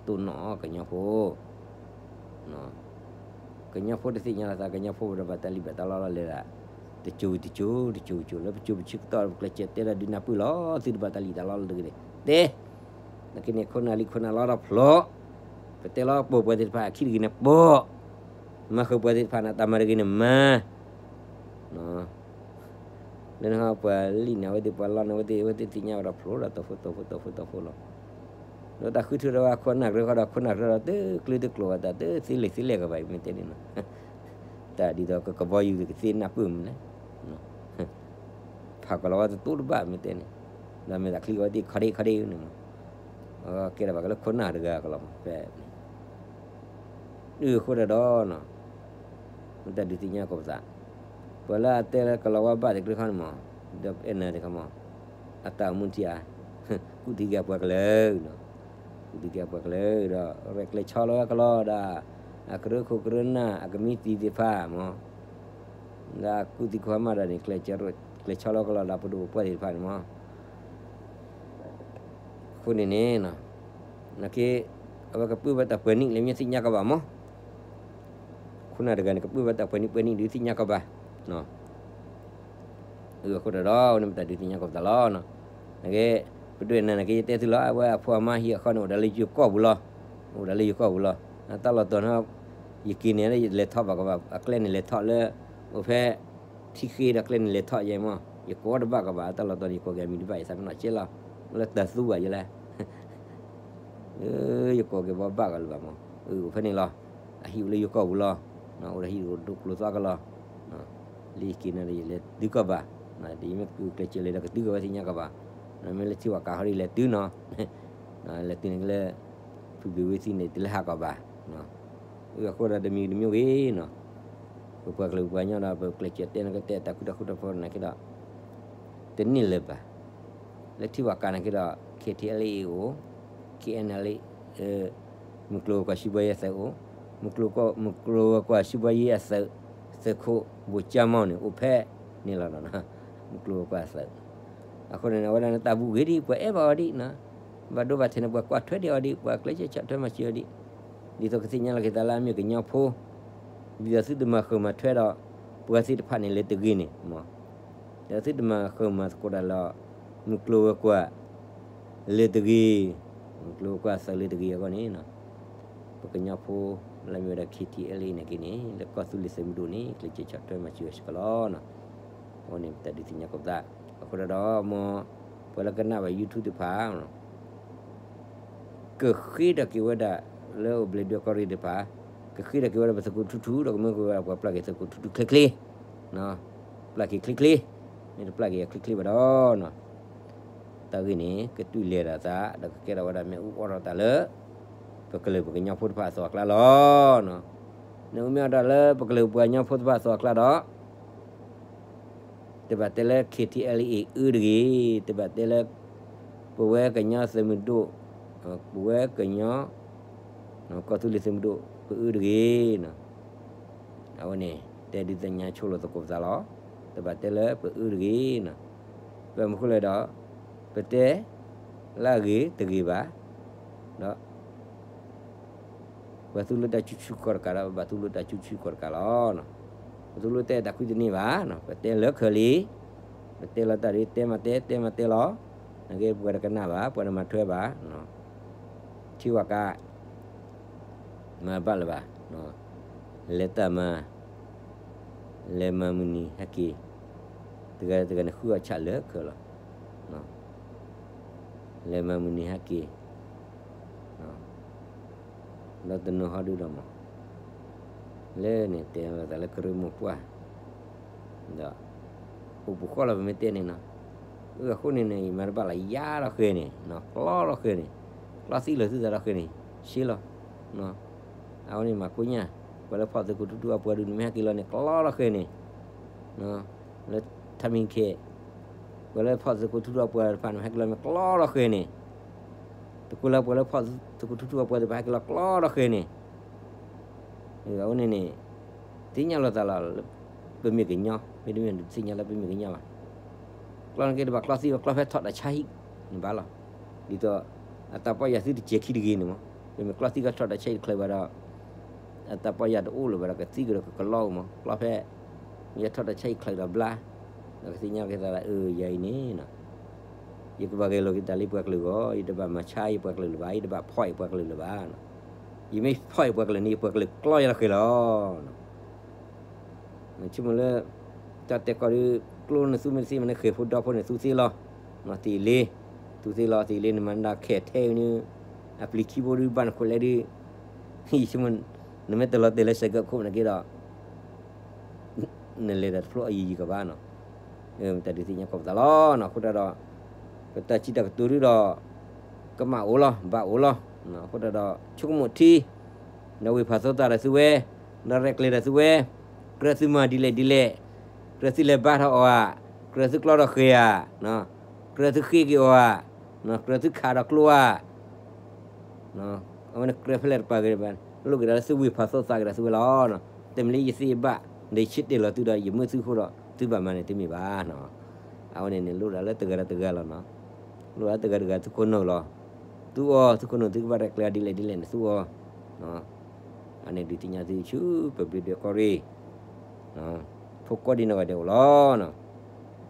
တိၢ်နီၣ်ကညီဖိ, တိၢ်နီၣ်ကညီဖိ ကညီဖိတသ့ၣ်ညါလီၤသး ကညီဖိဒီးဘၣ်တၢ်လံၣ်ဘၣ်တၢ်လီလီၤလဲၤဒၣ်, တစိၤတစိၤ တစိၤတစိၤ လၢပစိၤပဆၢကတီၢ် ပကျဲးစၢးတဲဒၣ်ဒုးနၢ်ပၢၢ်လီၤ, သုတဘၣ်တၢ်လံၣ်တၢ်လီလီၤတဂ့ၤန့ၣ် တဲ, နာ်က့န့ၣ် ခိၣ်နၢ်လံၣ်ခိၣ်နၢ်လီဒီးဖျိ, ပတဲလီၤပိာ်ပှၤသ့ၣ်တဖၣ်အခံတဂ့ၤန့ၣ်ပိာ်, မၤဃုာ်ပှၤသ့ၣ်တဖၣ်န့ၣ် တၢ်မၤတဂ့ၤန့ၣ်မၤ လၢနဟီပှၤလံၣ်န့ၣ် အဝဲသ့ၣ်ပှၤလီန့ၣ် အဝဲသ့ၣ် အဝဲသ့ၣ်သ့ၣ်ညါဝဲဒီးဖျိဒီး တီၢ်ဖိတီၢ်ဖိတီၢ်ဖိတီၢ်ဖိလီၤ. ဒီးတၢ်ဃုထၢဒီးဝဲခိၣ်နၢ်ကရၢဃီဒီး ခိၣ်နၢ်ကရၢဒီး တကျၢၤတကျိၤဘၣ်တၢ် တသ့လဲၤသ့လဲၤကဘၣ် မ့ၢ်တဲန့ၣ်နီၤ, တၢ်ဒ်သိးကကဘီယူၤကသ့နၢ်ပၢၢ်မနုၤလဲၣ်, ဖးကလီၤဝဲတတိတဘၣ် မ့ၢ်တဲန့ၣ်, ဒီးမ့ၢ်သးချံကဝဲသ့ၣ်ခီဒ့ခီဒ့န့ၣ်မး, ကဲထီၣ်ဘၣ်ကလၢခိၣ်နၢ်တဂၤကလီၤမး ဖဲ အဃိဒီးဒီး မ့ၢ်တၢ်ဒုးသ့ၣ်ညါကိးပသး, ပှၤလၢအတဲလၢကလီၤဝါဘၣ်သ့ၣ်တဖၣ်န့ၣ်မး, ဒီးအဲၣ်နၤသ့ၣ်တဖၣ်မး, အတၢ်အိၣ်မူထံဧါ, ကူၣ်သံက့ၤအပှၤကလုာ်နီၤ, ကူၣ်သံက့ၤအပှၤကလုာ်ဒီး ရဲၣ်ကျဲၤဆီလီၤဝဲကလီဒီး အကရၢခိၣ်ကရၢနၢ် အကမံးတံာ်သ့ၣ်တဖၣ်မး, ဒီးကူၣ်သံကွၢ်မးဒီးန့ၣ် ကျဲၤဆီလီၤကလီဒီးပဒိၣ်ပပှၢ်သ့ၣ်တဖၣ်န့ၣ်မး အဃိန့ၣ်န့ၣ်, နာ်က့ အဝဲကပၢၢ်ဘၣ်တၢ်ပှဲၤနံၣ်လၢမ့ၢ်သ့ၣ်ညါကဘၣ်မး, ခိၣ်နၢ်တဂၤန့ၣ် ကပၢၢ်ဘၣ်တၢ်ပှဲၤနံၣ်ပှဲၤနံၣ်ဒုးသ့ၣ်ညါကဘၣ်, အဃိဒီးဒီး ဝဲန့ၣ်မ့ၢ်တၢ်ဒုးသ့ၣ်ညါကဘၣ်သးလီၤ, နာ်က့ ပဒိၣ်အဲၣ်နၤနာ်က့ ယတဲသုလီၤ အဝဲအဖိအမါဟံၣ်အခီန့ၣ် အိၣ်ဒၣ်လၢယိၤကီၢ်ပူၤလီၤ, အိၣ်ဒၣ်လၢယိၤကီၢ်ပူၤလီၤ, တၢ်လီၢ်တီၤန့ၣ် ယက့ၤန့ၣ် လဲၤထီၣ်ဘၣ်ကဘၣ် အကျဲန့ၣ်လဲၤထီၣ်လၢ အိၣ်ဖဲ ထံဃ့ဒီးကျဲန့ၣ်လဲၤထီၣ်ယဲမး ယကိးတဘၣ်ကဘၣ် တၢ်လီၤတီၤန့ၣ် ယကိးက့ၤအမံၤတဘၣ် ယသးပ့ၤနီၣ်ကဲလီၤ, လၢတၢ်သူဘၣ်ယဲလဲၣ် ယကိးက့ၤဘၣ်ဘၣ်ကလၢၤဘၣ်မး, အိၣ်ဖဲန့ၣ်လီၤ, အဟံၣ်အိၣ်လၢယကီၢ်ပူၤလီၤ, အိၣ်ဒီးဟံၣ်ဒိၣ်ကျိၤသွါကလီၤ, လၢယက့ၤန့ၣ်ဒီး ယလဲၤတုၤကီၢ်ဘၣ်, ဒ်ယမ့ၢ်ကျဲးစၢးလဲၤဒီးကတုၤကီၢ်ဘၣ်သ့ၣ်ညါကီၢ်ဘၣ်, မ့ၢ်လၢထံဝၤကးဟီဒီးယလဲၤတုၤနီၤ, လဲၤတုၤန့ၣ်ကလၢ ဖုဘ့ၣ်ဝ့သံန့ၣ် တလဲၤဟးကီၢ်ဘၣ်, အဃိဒီးတမံၤတမံၤဂ့ၤနီၤ, ပပှၤကလုာ်ပှၤကညီဒီး ပကျဲးစၢးတဲန့ၣ်ကတဲတၢ်ဃူတၢ်ဖိးတၢ်ဖိးန့ၣ်က့ဒီး တန့ၢ်လၢၤဘၣ်, လၢထံဝၤကးန့ၣ်က့ဒီး KTLA အိၣ်, KNLA မုၢ်ကျိၤဝဲၤကွာ်စံးဘှါယဲအသုးအိၣ်, မုၢ်ကျိၤဝဲၤကွာ်စံးဘှါယဲအသုး, သုးခိၣ်ဘိၣ်ကၠၢမီၢ်န့ၣ် အိၣ်ဖဲန့ၣ်လီၤ, မုၢ်ကျိၤဝဲၤကွာ်အသုး, အဃိန့ၣ် အဝဲဒၣ်န့ၣ်တၢ်ဘူးဂ့ၤဒံး ပှၤအဲၣ်ဘၣ်ဝဲဒံးနီၤ, ဘၣ်ဒိဘၣ်ထံးန့ၣ် ပှၤကွၢ်ထွဲဒံးအီၤဒံး ပှၤကျဲးစၢးဆီၣ်ထွဲမၤစၢၤအီၤဒံး, ဒ်သိးကသ့ၣ်ညါလီၤက့ၤသးလၢအမ့ၢ်ကညီဖိ, ဒ်သိးသုတမၤဃုာ်မၤထွဲဒီး ပှၤသ့ၣ်တဖၣ်န့ၣ်လၢတဂ့ၤန့ၣ်မး ဒီးသုတမၤဃုာ်မၤသကိးတၢ်လၢ မုၢ်ကျိၤဝဲၤကွာ်လၢတဂ့ၤ, မုၢ်ကျိၤဝဲၤကွာ်အသုးလၢတဂ့ၤအဂီၢ်န့ၣ်, ပကညီဖိလၢမ့ၢ်ဝဲဒၣ် KTLA န့ၣ်က့န့ၣ် လၢကီၢ်သူလ့ၤသုးမုၢ်ဒိၣ်န့ၣ် ကျဲးစၢးဆီၣ်ထွဲမၤစၢၤအီၤစ့ၢ်ကီးလီၤ. အဃိန့ၣ် ပတၢ်ဒုးသ့ၣ်ညါကိးပသး, အဃိဒီး မ်ပှၤလၢကနၣ်ဘၣ် YouTube သ့ၣ်တဖၣ် ကဃ့ထီၣ်က့ၤဝဲဒၣ်လၢအိၣ်ဘျ့းဒွဲၣ်ကီၢ်ရ့ၣ်သ့ၣ်တဖၣ်, ကဃ့ထီၣ်က့ၤဝဲဒၣ်ပသုးခိၣ်ထူထူ ဒီးကမၢက့ၤဝဲဒၣ်ပှၤပျၢ်က့ၤသုးခိၣ်ထူထူချ့ချ့, ပျၢ်က့ၤချ့ချ့, မ့ၢ်တပျၢ်က့ၤအချ့ချ့ဘၣ်ဒီး တၢ်ဂ့ၢ်န့ၣ် ကတူၢ်လဲၤဒၣ်သး ဒီးကကဲထီၣ်ဝဲဒၣ်မ့ၣ်အူအီၣ်ထီၣ်သးလၢ ပကလုာ်ပကညီဖိတဖၣ်အသိးအကျါလီၤ. မ့ၣ်အူမ့ၢ်အီၣ်ထီၣ်လၢပကလုာ်ပှၤကညီဖိတဖၣ်အသိးအကျါဒီး တဘၣ်တဲလၢ KTLA အၢတဂ့ၤ, တဘၣ်တဲလၢ ပဝဲကညီသုးမုၢ်ဒိၣ်, ပဝဲကညီ ကီၢ်သူလ့ၤသုးမုၢ်ဒိၣ် ပအၢတဂ့ၤ. အဝဲန့ၣ် တဲဒုးသ့ၣ်ညါဆိလိာ်သကိးပသးလီၤ. တဘၣ်တဲလၢပအၢတဂ့ၤ, ဘၣ်မနုၤဃိလဲၣ်ဒီး ပတဲလၢအဂ့ၤတဂ့ၤဘၣ်, ဒီး ပှၤသူလၢတၢ်ကူၣ်ဆူၣ်ကီၢ်တကးဒီး ပဘၣ်သူလၢတၢ်ကူၣ်ဆူၣ်ကီၢ်တကးလီၤ. ပသူလၢတဲတၢ်ခွံတန့ၢ်ဘၣ်, ပတဲလၢခဲလံ, ပတဲလီၤတၢ်ဒ်တဲမၤတဲ တဲမၤတဲလီၤ. နကဲပှၤတကနၣ်ဘၣ်, ပှၤတမၤထွဲဘၣ်. ထံဝၤကး မၤဘၣ်လၢၤဘၣ်, လဲၤတၢ်မၤ, လဲၤမၤမုၢ်နံၤဟဲက့ၤ, တဂၤတဂၤန့ၣ်ဃုအီၣ်ဆၣ်လၢခဲလီၤ. လဲၤမၤမုၢ်နံၤဟဲက့ၤ ဒီးတနီၤဟီဒုဒီးမး လၢန့ၣ်တဲလိာ်သးလၢကရၢမိၢ်ပှၢ် ဒီး အိၣ်ပူၤဃီလီၤ ပမ့ၢ်တဲန့ၣ်နီၤ. အဃိန့ၣ်န့ၣ် ယမၤတဘၣ်လၢယါထီၣ်ဃဲန့ၣ်, ကျီထီၣ်ဃဲန့ၣ်, ကျီသံလီၤသုသးထီၣ်ဃဲန့ၣ်, ဆ့လီၤ. အဝဲန့ၣ်မၤကိညၢ်, ပှၤလၢဖီၣ်သုးခိၣ်ထူထူအပှၤဒုးန့ၣ် မ့ၢ်ဟဲက့ၤလီၤန့ၣ် ကျီထီၣ်ဃဲန့ၣ် လၢထါမံၤခဲ, ပှၤလၢဖီၣ်သုးခိၣ်ထူထူအပှၤတဖၣ်န့ၣ် ဟဲက့ၤလီၤန့ၣ် ကျီထီၣ်ဃဲန့ၣ်, တကိးလၢပှၤလၢဖီၣ်သုးခိၣ်ထူထူအပှၤသ့ၣ်တဖၣ် ဟဲက့ၤလီၤကျီထီၣ်ဃဲန့ၣ်, အဝဲန့ၣ်န့ၣ် သ့ၣ်ညါလိာ်သးလီၤ, ပမ့ၢ်ကညီ မ့တမ့ၢ်သ့ၣ်ညါလၢပမ့ၢ်ကညီဘၣ်. ကျီန့ၣ်က့တဘၣ်ကျီသံဘၣ် ကျီဖဲထီၣ်တၢ်ဆါဟံၣ်န့ၣ်ဘၣ်လီၤ. ဒ်သိး အတၢ်ပီၢ်ယၢ်သုတစဲးခံတဂ့ၤန့ၣ်မး, ပမ့ၢ်ကျီသံကထီၣ်တၢ်ဆါဟံၣ်တချုးဘၣ်ဒီး အတၢ်ပီၢ်ယၢ်တအိၣ်လၢၤဘၣ်ဒီး ကသံကဒီးကကလီမး, ကျီဖဲ ယထီၣ်တၢ်ဆါဟံၣ်ချုးဒီးဘျါ, ဒီးကသ့ၣ်ညါက့ၤသးလၢ အၢ ယၤအံၤန့ၣ် ယကဘၣ်ဂဲၤလိာ်က့ၤတၢ်လၢပှၤကလုာ်အဂီၢ်, ယတဘၣ်မၤဆါယပှၤကလုာ်လၢၤဘၣ်, ယတဘၣ်ဖီၣ်ယပှၤကလုာ်လၢၤဘၣ်. ယမ့ၢ်ဖီၣ်ယပှၤကလုာ်န့ၣ် ယပှၤကလုာ်ကျီယၤလီၤဃဲလီၤ. ဆိကမိၣ်လၢ တၢ်တဲကီးဒီး ကျိနသူမ့ၢ်တသ့မ့ၢ်န့ၣ် ဃဲၤဖိဒီဖိန့ၣ် သူသ့လီၤ. သံလ့, သူသ့လီၤ သံလ့ နမၤနၢၤခဲထဲန့ၣ် အပျံၤခံဘိဒုးဘၣ်နခိၣ်လဲဒုး ဆိကမိၣ် နမ့ၢ်တလီၤတဲာ်လၢစဲးကၢခိၣ်န့ၣ်က့ဒီး နလဲၤဒီးတဖျိအယံၤယံၤကဘၣ်နီၤ. တၢ်ဒုးသ့ၣ်ညါကိးပသးလီၤနီၤ. အဃိတၢ်ဒီး ပတၢ်စံးတၢ်ကတိၤဒုဒီး ကမၣ်အိၣ်လီၤ ဘၣ်အိၣ်လီၤ. အဃိတၢ်ဒီး ဆိကမိၣ်ထံ ဒီးဝ့ၢ်ဖးသိသးဒီးသုဝဲ ဒီးရဲၣ်ကျဲၤဒီးသုဝဲ ကြၢးသုမၤဒ်လဲၣ်ဒ်လဲၣ်, ကြၢးသုလဲၤဘါထီၣ်အီၤဧါ, ကြၢးသုကျီဒီးဃဲၤဧါ, ကြၢးသုဃ့က့ၤအီၤဧါ, ကြၢးသုခးဒီးကျိဧါ. အဝဲန့ၣ်ကြၢးဖဲလဲၣ်တပၤဂ့ၤဘၣ် လိၣ်က့ၤဒီးလၢသုဝ့ၢ်ဖးသိသးက့ၤဒီးသုဝဲလီၤ. တမ့ၢ်လၢယသ့ယဘၣ် ဒီးယဆၢတဲာ်လီၤသုဒီး ယမၢသုအဃိဒီး သုဘၣ်မၤန့ၣ်တမ့ၢ်ဘၣ်. အဝဲန့ၣ်န့ၣ် လိၣ်ဒၣ်လၢတဂၤဒီးတဂၤလီၤနီၤ. လိၣ်ဒၣ်လၢတဂၤတဂၤသုခိၣ်နူာ်လီၤ. သုအီၤ သုခိၣ်နူာ် သုကဘၣ်ရဲၣ်ကျဲၤဒ်လဲၣ်ဒ်လဲၣ်န့ၣ် သုအီၤ အန့ၣ်ဒုးသ့ၣ်ညါသုဆူ ပဘျ့းဒွဲၣ်ကီၢ်ရ့ၣ် ဖိကိးဒံနီၢ်ဂၤဒဲးအိၣ်လီၤ.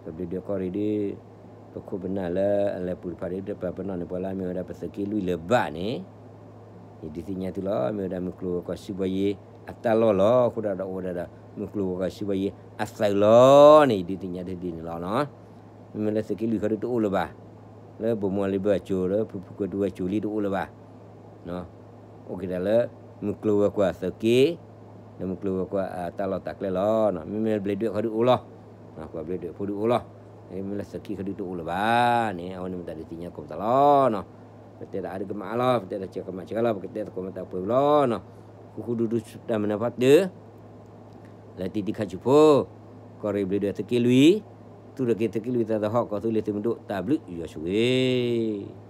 ပဘျ့းဒွဲၣ်ကီၢ်ရ့ၣ်ဒုး ပခိၣ်ပနၢ်လၢအလဲၤပူၤတဖၣ်ဒုး တပာ်ပနီၣ်န့ၢ်ပှၤလၢအမ့ၢ်ဝဲဒၣ် ပသုးက့လွံၢ်လၢၤဘၣ်န့ၣ် ယဒုးသ့ၣ်ညါသုလီၤ. မ့ၢ်ဝဲဒၣ်မုၢ်ကျိၤဝဲၤကွာ်စံးဘှါယ့အတၢ်လီၢ်လီၤ. အဃိဒၣ်ဒီးအိၣ်ဝဲဒၣ်ဒီး မုၢ်ကျိၤဝဲၤကွာ်စံးဘှါယ့အသုးလီၤန့ၣ် ယဒုးသ့ၣ်ညါသုဒ်န့ၣ်လီၤနီၤ. မ့မ့ၢ်လၢသုးက့လွံၢ်ခီဒုးတအိၣ်လၢၤဘၣ်, လၢဘိၣ်မူအလံာ်ဘၢအစိၤ လၢဖုဖုကွဲၤတူဝဲစိၤလံတအိၣ်လၢၤဘၣ်. အိၣ်က့ၤဒၣ်လၢ မုၢ်ကျိၤဝဲၤကွာ်သုးက့, လၢမုၢ်ကျိၤဝဲၤကွာ်အတၢ်လီၢ်တၢ်ကျဲလီၤ. မ့မ့ၢ်ဘျ့းဒွဲၣ်ခီဒုးအိၣ်လီၤ, ကွၢ်ဘျ့းဒွဲၣ်ဖိဒုးအိၣ်လီၤ. မ့မ့ၢ်လၢသုးက့ခီဒုးတအိၣ်လၢၤဘၣ်န့ၣ် အဝဲန့ၣ်မ့ၢ်တၢ်ဒုးသ့ၣ်ညါကိးပသးလီၤ. ပတဲတၢ်အါဒုးကမၣ်အါလီၤ, ပတဲတၢ်စှၤကမၣ်စှၤလီၤ, ပကတဲသကိးမၤတၢ်ပှဲၤဝံၤလီၤ. ဃူဃူဒူဒူတၢ်မနုၤဖးတၢၢ် လၢတံၤတံၤခါဆူၣ်ဖိ, ကီၢ်ရ့ၣ်ဘျ့းဒွဲၣ်သုးက့လွံၢ်, သူၣ်ထီၣ်က့ၤသုးက့လွံၢ်သးသဟီၣ် ကီၢ်သူလ့ၤသုးမုၢ်ဒိၣ် တၢ်ဘျုးယွၤဆိၣ်ဂ့ၤ